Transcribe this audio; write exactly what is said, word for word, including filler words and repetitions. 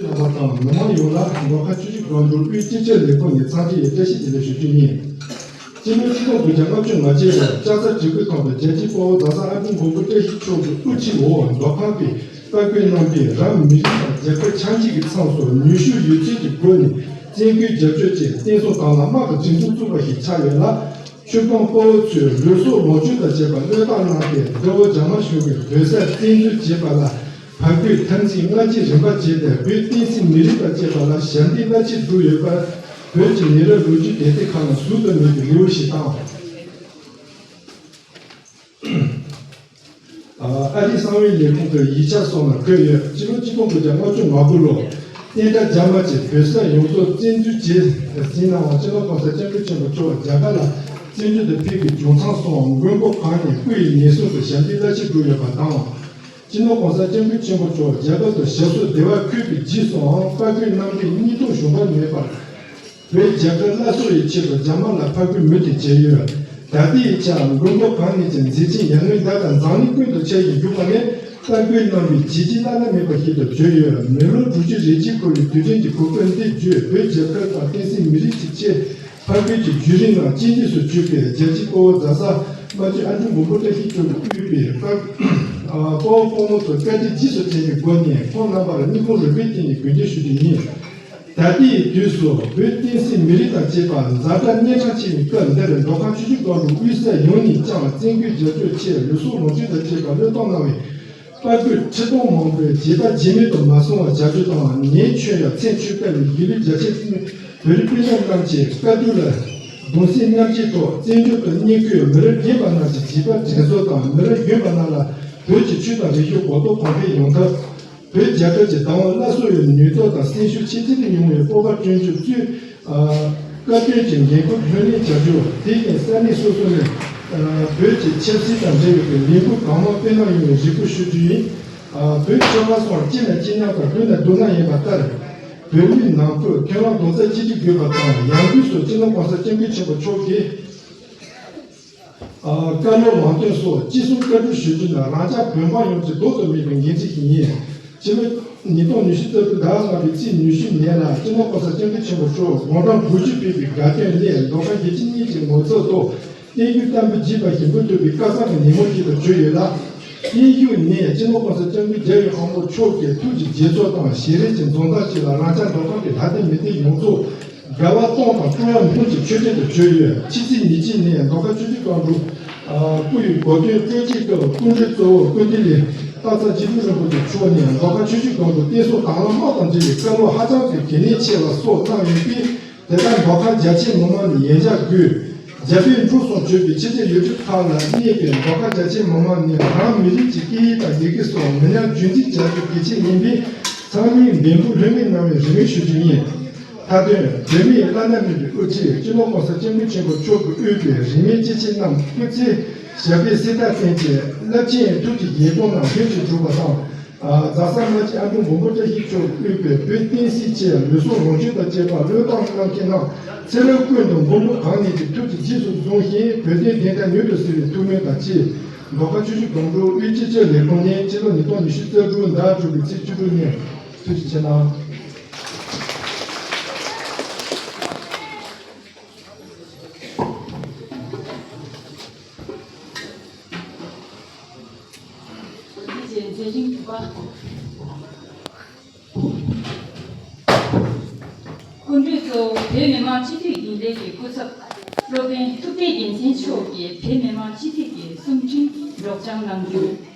རྣམ་པ་དང་མི་མང་ཡོངས་ལ་མདོ་ཁམས་ཆུ་བཞི་སྒང་དྲུག་དབུས་སྤྱི་ཁྱབ་ལས་ཁུངས་ནས་འཚམས་འདྲི་ཡི་བཀྲ་ཤིས་བདེ་ལེགས་ཞུ་རྒྱུ་ཡིན། སྤྱི་ལོ་ཆིག་སྟོང་དགུ་བརྒྱ་ལྔ་བཅུ་ང་གཅིག་ལོར་ལྕགས་རྩ་བྲིས་སྐུད་ཐང་དུ་རྒྱལ་གཅེས་དཔའ་བོ་རྫ་ས་ཨ་འབྲུག་མགོན་པོ་བཀྲ་ཤིས་མཆོག་གི་དབུ་ཁྲིད་འོག་མདོ་ཁམས་པའི་དཔའ་རྒོད་རྣམ་པས་རང་མི་རིགས་དང་རྒྱལ་ཁབ་ཆགས་འཇིག་གི་མཚམས་སུ་ནུས་ཤུགས་ཡོད་ཚད་ཀྱི་སྒོ་ནས་བཙན་རྒོལ་རྒྱབ་སྐྱོར་བཅས་བསྟན་སྲུང་དང་བླངས་དམག་གི་སྒྲིག་འཛུགས་བཙུགས་པ་ཞིག་ཆགས་ཡོད་ལ། ཆོས་སྤོང་དཔའ་བོ་ཚོས་ལུས་སྲོག་ལོངས་སྤྱོད་དང་བཅས་པ་བློས་བཏང་གནང་སྟེ་དགྲ་བོ་རྒྱ་དམར་གཞུང་གིས་བོད་ས་བཙན་འཛུལ་བྱས་པ་ལ་ཕར་རྒོལ་འཐབ་འཛིང་སྔ་རྗེས་རིམ་པ་བྱས་ཏེ་བོད་བསྟན་སྲིད་མི་རིགས་དང་བཅས་པ་ལ་ཞབས་འདེགས་རླབས་ཆེན་བསྒྲུབས་ཡོད་པར་བོད་ཀྱི་མི་རབས་ལོ་རྒྱུས་དེབ་ཐེར་ཁག་ནང་ཟུར་དུ་མེད་པའི་ལེའུ་ཞིག་དང་། ཨ་རིའི་གསང་བའི་ལས་ཁུངས་ཀྱི་ཡིག་ཆ་སོགས་ལ་འཁོད་ཡོད། སྤྱི་ལོ་ཆིག་སྟོང་དགུ་བརྒྱ་ལྔ་བཅུ་ང་དགུ་ལོར་བསྟན་དགྲ་རྒྱ་དམར་གྱིས་བོད་ས་ཡོངས་རྫོགས་བཙན་འཛུལ་བྱས་ཟིན་ནའང་སྤྱི་ནོར་གོང་ས་སྐྱབས་མགོན་ཆེན་པོ་མཆོག་རྒྱ་གར་ལ་བཙན་བྱོལ་དུ་ཕེབས་པའི་མགྱོགས་མཚམས་སུའང་མགོན་པོ་གང་ཉིད་སྐུ་ཡི་ངན་སོང་དུ་ཞབས་འདེགས་རླབས་ཆེན་བསྒྲུབས་ཡོད་པ་དང་། སྤྱི་ནོར་གོང་ས་སྐྱབས་མགོན་ཆེན་པོ་མཆོག་རྒྱ་གར་དུ་ཞབས་སོར་བདེ་བར་འཁོད་པའི་རྗེས་སུའང་དཔའ་རྒོད་རྣམ་པའི་སྙིང་སྟོབས་ཞུམ་པ་མེད་པར། བོད་རྒྱལ་ཁབ་སླར་གསོ་ཡི་ཆེད་དུ་རྒྱ་དམར་ལ་ཕར་རྒོལ་མུ་མཐུད་བྱས་ཡོད། ད་ལྟའི་ཆར་མགོན་པོ་གང་ཉིད་ཀྱི་མཛད་རྗེས་ཡར་ངོའི་ཟླ་དང་འཛམ་གླིང་ཀུན་ཏུ་ཁྱབ་ཀྱིན་བཞུགས་པ་ནི་དཔའ་རྒོད་རྣམ་པའི་བྱས་རྗེས་བླ་ན་མེད་པ་ཞིག་ཏུ་གྱུར་ཡོད། མི་ལོ་དྲུག་ཅུ་རེ་གཅིག་འཁོར་བའི་དུས་དྲན་གྱི་གོ་སྐབས་འདི་བརྒྱུད་བོད་རྒྱལ་ཁབ་དང་བསྟན་སྲིད་མི་རིགས་ཀྱི་ཆེད་ཕར་རྒོལ་གྱི་བརྒྱུད་རིམ་ནང་གཅེས་འཛིན་སུ་གྱུར་པའི་རྒྱལ་གཅེས་དཔའ་བོ་རྫ་ས་རྨ་ཆུ་ཨ་འབྲུག་མགོན་པོ་བཀྲ་ཤིས་མཆོག་གིས་དབུས་པའི་དཔའ་དཔའ་བོ་དཔའ་མོ་ཚོ་བཀའ་དྲིན་རྗེས་སུ་དྲན་པའི་སྒོ་ནས་ཁོང་རྣམ་པར་སྙིང་ཁོང་རུས་པའི་གཏིང་ནས་གུས་འདུད་ཞུ་རྒྱུ་ཡིན། ད་ལྟའི་དུས་སུ་བོད་བསྟན་སྲིད་མི་རིགས་དང་བཅས་པ་ཛ་དྲག་གནད་གྲགས་ཆེ་བའི་སྐབས་འདིར་མདོ་ཁམས་ཆུ་བཞི་སྒང་དྲུག་དབུས་ས་ཡོངས་ནས་ཀྱང་བཙན་རྒོལ་རྒྱབ་སྐྱོར་ཆེད་ལུས་སྲོག་ལོངས་སྤྱོད་དང་བཅས་པ་བློས་གཏོང་གནང་བའི་དཔའ་རྒོད་ཁྲི་སྟོང་མང་པོས་བྱས་དང་བྱེད་མེད་དུ་མ་སོང་བར་རྒྱབ་སྐྱོར་དང་ཉེ་ཆོས་ཡང་མཚན་ཆོས་བཀའ་ནས་དགེ་ལུགས་རྒྱ་ཆེ་བོད་རིགས་སྤུན་ཟླ་རྣམས་ཀྱི་བཀའ་བསྡུར་ལ་གདུང་སེམས་མཉམ་སྐྱེད་ཐོག་བཙན་བྱོལ་དུ་གནས་འཁོད་མི་རབས་རྒན་པ་རྣམས་ཀྱི་བྱིས་པ་དྲན་གསོ་དང་མི་རབས་རྒན་པ་རྣམས་ལ་བོད་ཀྱི་ཆོས་དང་རིག་གཞུང་གོ་རྟོགས་གོང་འཕེལ་ཡོང་ཐབས། བོད་རྒྱལ་ཁབ་ཀྱི་བདག་དབང་སླར་གསོ་ཡི་ནུས་སྟོབས་དང་སེམས་ཤུགས་ཆེ་ཙམ་དུ་ཡོང་བའི་སྤོབས་པ་བསྐྲུན་རྒྱུ་གཙོས། ཨ། བཀའ་བསྟན་གྱི་འགན་ཁུར་ལྷོད་ལེན་བྱ་རྒྱུ། དེ་བཞིན་ས་གནས་སོ་སོ་ནས། ཨ། བོད་ཀྱི་ཆབ་སྲིད་དང་འབྲེལ་བའི་ལས་འགུལ་གང་མང་སྤེལ་གནང་ཡོང་བའི་རེ་སྐུལ་ཞུ་རྒྱུ་ཡིན། ཨ། བོད་ཆོལ་ཁ་གསུམ་གཅིག་ནས་གཅིག་མཉམ་དང་མདུན་ནས་མདུན་མཉམ་ཡིན་པ་ལྟར། བོད་མིའི་ནང་ཁུལ་མཐུན་ལམ་རྡོག་རྩ་གཅིག་སྒྲིལ་དགོས་པ་དང་། ཡང་སྒོས་སུ་སྤྱི་ནོར་གོང་ས་སྐྱབས་མགོན་ཆེན་པོ་མཆོག་གིས། ཨ། བཀའ་སློབ་ལམ་སྟོན་སོགས་ཅི་གསུང་བཀའ་སྒྲུབ་ཞུ་རྒྱུ་ནི་རང་ཅག་བོད་འབངས་ཡོངས་ཀྱི་ལྡོག་ཏུ་མེད་པའི་འགན་འཁྲི་ཞིག་ཡིན། ཕྱི་ལོ་ཉིས་སྟོང་ཉི་ཤུ་རྩ་དྲུག་ཟླ་བ་ལྔ་པའི་ཚེས་ཉི་ཤུ་ཉིན་ལ་སྤྱི་ནོར་གོང་ས་སྐྱབས་མགོན་ཆེན་པོ་མཆོག་དགུང་གྲངས་དགུ་བཅུ་ཕེབས་པའི་དགའ་སྟོན་སླད་མདོ་ཁམས་རྒྱལ་སྤྱི་གཉིས་ཀྱི་ངོ་ཚབ་ཐོག་བསྟན་བཅོས་བསྟན་པ་བརྒྱུད་པ་ཞིག་མུ་མཐུད་པའི་བཀའ་གསར་གྱི་ཉིན་མོ་ཞིག་ཏུ་གྱུར་ཡོད་ལ། བརྟན་བཞུགས་ཉིན་སྤྱི་ནོར་གོང་ས་སྐྱབས་མགོན་རྒྱལ་བའི་དབང་པོ་མཆོག་གི་ཐུགས་ཀྱི་དགྱེས་ཚོར་དང་ཞལ་རས་ཀྱི་འཛོམས་ཐང་ཞིག་ལ་རང་ཅག་མདོ་ཁམས་ཀྱི་ལྷ་སྡེ་མི་སྡེ་ཡོངས་རྫོགས་དགའ་བ་སྟོང་དང་སྤྲོ་བ་སྨོན་གྱི་མཆོད་རྟེན་དུ་གྱུར་ཡོད། ཕྱི་ཚེས་ཉེར་གཅིག་ཉིན་མདོ་ཁམས་ཆུ་བཞི་སྒང་དྲུག་ཨ། སྐུ་ཡི་གོ་སྟོན་སྤྲོ་སྐྱིད་སྐབས་སྐུ་མགྲོན་གཙོ་བོ་ཀུན་བདེ་ལེགས་སྟག་ཚང་རྗེ་བཙུན་རིན་པོ་ཆེ་མཆོག་ནས་མདོ་ཁམས་ཆུ་བཞི་སྒང་དྲུག་བསྟན་སྲུང་དང་བླངས་དམག་དང་འབྲེལ་བའི་བཀའ་སློབ་ཧ་ཅང་གི་གལ་གནད་ཆེ་བ་སོགས་གནང་ཡོད་པས། དེ་ལྟར་མདོ་ཁམས་རྒྱ་ཆེའི་མི་མང་ནས་ཡན་ཆད་སྒོས་རྒྱ་བལ་འབྲུག་གསུམ་བརྗོད་པའི་ཕྱི་རྒྱལ་ཡུལ་གྲུ་ཁག་ལ་གནས་པའི་མདོ་ཁམས་རྒྱ་ཆེའི་མི་མང་ནས་རང་མི་རིགས་ཀྱི་སྐད་ཡིག་དང་ཡི་གེ་སོགས་མི་ཉམས་རྒྱུན་འཛིན་བྱ་རྒྱུ་གལ་ཆེ་ཡིན་པས་ཚང་མས་འབད་འབུངས་ལྷོད་མེད་གནང་བའི་རེ་སྨོན་ཞུ་རྒྱུ་ཡིན། མཐའ་དོན། བོད་མིའི་བླ་ན་མེད་པའི་དབུ་ཁྲིད་སྤྱི་ནོར་གོང་ས་སྐྱབས་མགོན་ཆེན་པོ་མཆོག་གིས་དབུས་པའི་རིས་མེད་སྐྱེས་ཆེན་རྣམས་སྐུ་ཚེ་ཞབས་པད་སྲིད་མཐའ་བརྟན་ཅིང་རླབས་ཆེན་ཐུགས་ཀྱི་བཞེད་དགོངས་རྣམས་ལྷུན་གྱིས་གྲུབ་པ་དང་། ཨ། རྫ་ས་རྨ་ཆུ་ཨ་འབྲུག་མགོན་པོ་བཀྲ་ཤིས་མཆོག་དབུས་པའི་བོད་བསྟན་སྲིད་ཆེད་ལུས་སྲོག་ལོངས་སྤྱོད་དང་བཅས་པ་བློས་བཏང་གནང་མཁན་རྣམས་ཚེ་རབས་ཀུན་ཏུ་མགོན་པོ་གང་ཉིད་ཀྱི་ཐུགས་ཀྱི་རྗེས་སུ་བཟུང་ཞིང་བོད་དོན་བདེན་མཐའ་མྱུར་དུ་གསལ་བའི་ཐུགས་སྨོན་དང་བཅས། མདོ་ཁམས་ཆུ་བཞི་སྒང་དྲུག་དབུས་སྤྱི་ཁྱབ་ལས་ཁུངས་ནས་སྤྱི་ལོ་ཉིས་སྟོང་ཉི་ཤུ་རྩ་དྲུག་ཟླ་དྲུག་པའི་ཚེས་བཅུ་དྲུག་ཉིན། ཐུགས་རྗེ་ཆེ་གནང་། མཛད་རིམ་དྲུག་པ། སྐུ་མགྲོན་གཙོ་བོ་བོད་མི་མང་སྤྱི་འཐུས་རྒྱུན་ལས་ཀྱི་སྐུ་ཚབ་སློབ་དཔོན་ཐུབ་བསྟན་རྒྱལ་མཚན་མཆོག་གིས་བོད་མི་མང་སྤྱི་འཐུས་ཀྱི་གསུང་འཕྲིན་སྒྲོག་སྦྱང་གནང་རྒྱུ།